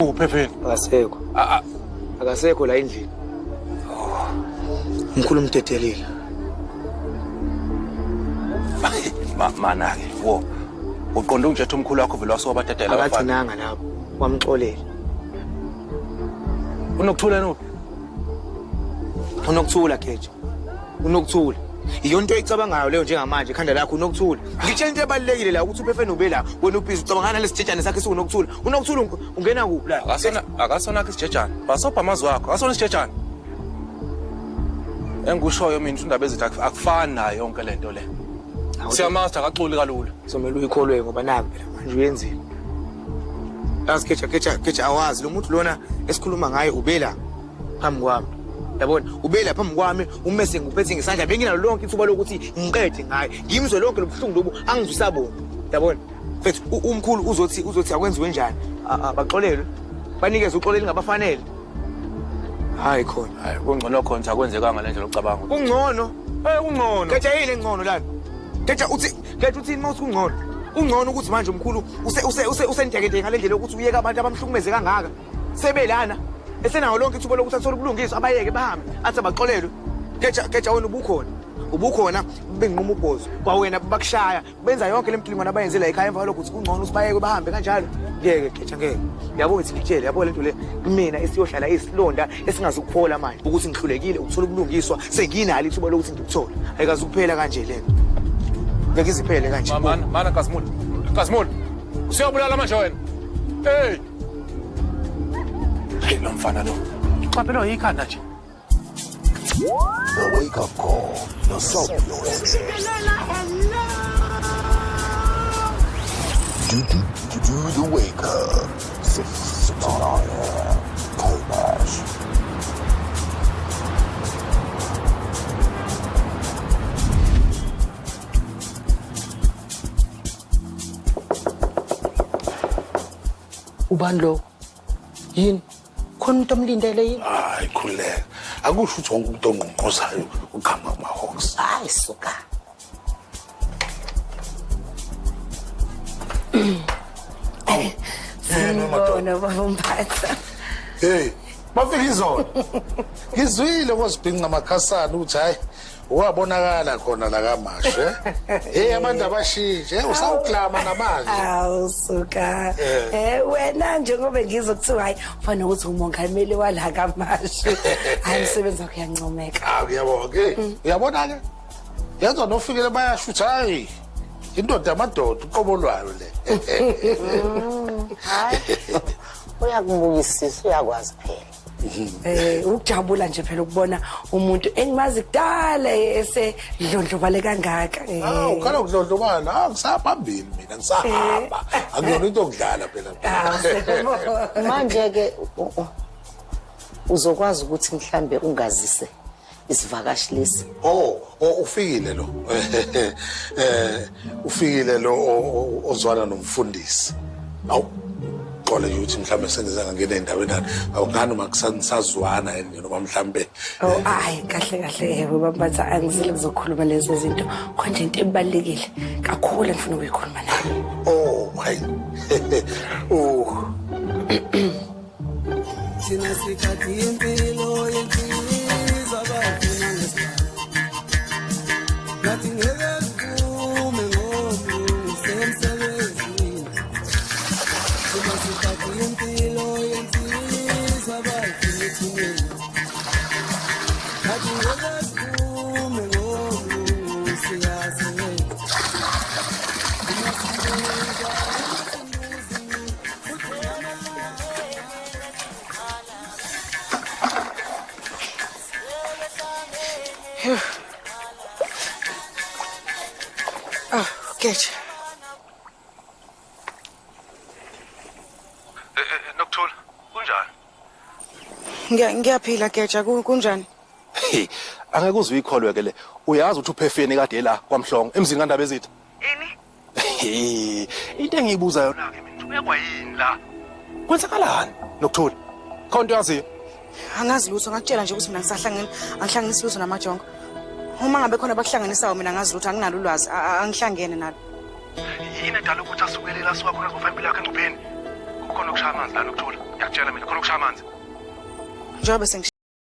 Uphefeni? Akasekho. Akasekho la endlini. Umkhulu umdedelile. Mana-ke, wo. Uqonde unjethe umkhulu wakho vele wasuka badedela abafana. Akagcinanga lapho, wamxolela. Unokuthula no? Unokuthula Geja. Unokuthula. Iyona into oyicabangayo leyo njengamanje ekhanda lakho unokuthula. Ngitshela into ebalulekile la ukuthi uphefeni ube la, wena ubhizi ucabangana nalesijejane sakhe siwunokuthula. Unokuthula ungena kuphi la? Akasona isijejane. Basobha amazwi akho, akasona isijejane. Engikushoyo mina indaba ezithi akufani nayo yonke lento le. Siyamazi akaxoli kalula. Somele uyikholwe ngoba naku phela manje uyenzile. Yazi Geja Geja Geja awazi lo muntu lona esikhuluma ngaye ubela phambi kwami. Yabona ubela phambi kwami umese ngiphethe ngesandla benginalo lonke ithuba lokuthi ngiqede ngaye. Ngimzwe lonke lobuhlungu lobu angizwisa bona. Yabona? Mfethu umkhulu uzothi akwenziwe njani? Baxolelwe. Banikeze uxolelo ngabafanele. Hayi khona. Hayi kungcono khona akwenzekanga le ndlela ocabanga. Kungcono. Kungcono. Geja yini engcono lana? Geja uthi mawuthi kungcono. Kungcono ukuthi manje umkhulu usentekenteke ngale ndlela yokuthi uyeka abantu abamhlukumeze kangaka. Sebelana esenawo lonke ithuba lokuthi athole ubulungiswa abayeke bahambe athi abaxolelwe. Geja wena ubukhona. Ubukhona benginquma ubhozo. Kwawena bakushaya benza yonke lemtilingwana abayenzela ekhaya emva kwalokho uthi kungcono usibayeke bahambe kanjalo. Ngeke Geja ngeke. Yabo ngithi ngitshele yabo lento le kumina esiyohlala isilonda esingazukuphola manje ukuthi ngihlulekile ukuthola ubulungiswa senginalo ithuba lokuthi ngikuthole. Ayikazi ukuphela kanje lento. Ngeke iziphele kanje. Mana Kasimule. Kasimule. Usiyabulala manje wena. Hey. Hey lo mfana lo. Uqaphela ikhanda nje. The wake up call. The soap. Do the wake up. 6:09 a.m. K-Mash. Ubani lo? Yini? Khona umuntu omlindele yini? Hayi khululeka. Akusho ukuthi wonke umuntu ongqongqozayo uqhamuka kuma-Hawks. Hayi suka. Sibona baba uMphatha. Hey, bafika izolo. Ngizwile kozibhinca amakhasana ukuthi hayi wabonakala khona la kaMashe. Hey abantu abashintshe, usawuklama namanje. Awu suka. Wena njengoba ngizokuthiwa hayi ufana ukuthi umongameli wala kaMashe. Hayi umsebenzi wakho uyancomeka. Ah uyabona ke. Uyabona ke? Yenza nofikele bayashutha hayi. Indoda amadoda uqobo lwayo le. Hayi. Uyakubukisisa uyakwazi phela. Ukujabula nje phela ukubona umuntu engimazi kudala esedlondlobale kangaka. Ukhala ukudlondlobala, ngisaphambili mina ngisahamba. Akuyona into yokudlala phela. Manje ke uzokwazi ukuthi mhlambe ungazise isivakashi lesi. Oh, ufikile lo. Ufikile lo ozwana nomfundisi. Awu xole nje ukuthi mhlambe sengize ngangena endaweni awungani uma kusasazwana yini noma mhlambe. Oh hayi kahle kahle yebo bambatha angizile kuzokhuluma lezo zinto. Konje into ebalekile kakhulu engifuna ukuyikhuluma nawe. Oh hayi. Oh. Thina sikhathi impilo yenhliziyo abafuna ngesibhamu. Ngathi ngeke kume ngomlungu semsebenzini. Thina sikhathi impilo yenhliziyo abafuna ethuneni. Ngathi ngeke kume ngomlungu siyasebenza. Oh, Geja. Nokuthula, kunjani? Ngiyaphila Geja, kunjani? Hey, angeke uze uyikholwe ke le. Uyazi ukuthi uphefeni kade la kwaMhlongo emzini kaNdaba ezitha. Ini? Hey, into engiyibuza yona ke mina, uyakwa yini la? Kwenzakalani? Nokuthula. Khona into yaziyo? Angazi lutho, ngakutshela nje ukuthi mina ngisahlangene, angihlanganisi lutho namajongo. Uma ngabe khona abakuhlanganisayo mina ngazi lutho, anginalo ulwazi, angihlangene nalo. Yini edala ukuthi asukelele asuka khona azofaka impilo yakhe engcupheni? Kukhona okushaya amanzi la Nokuthula. Ngiyakutshela mina khona okushaya amanzi. Njengoba sengi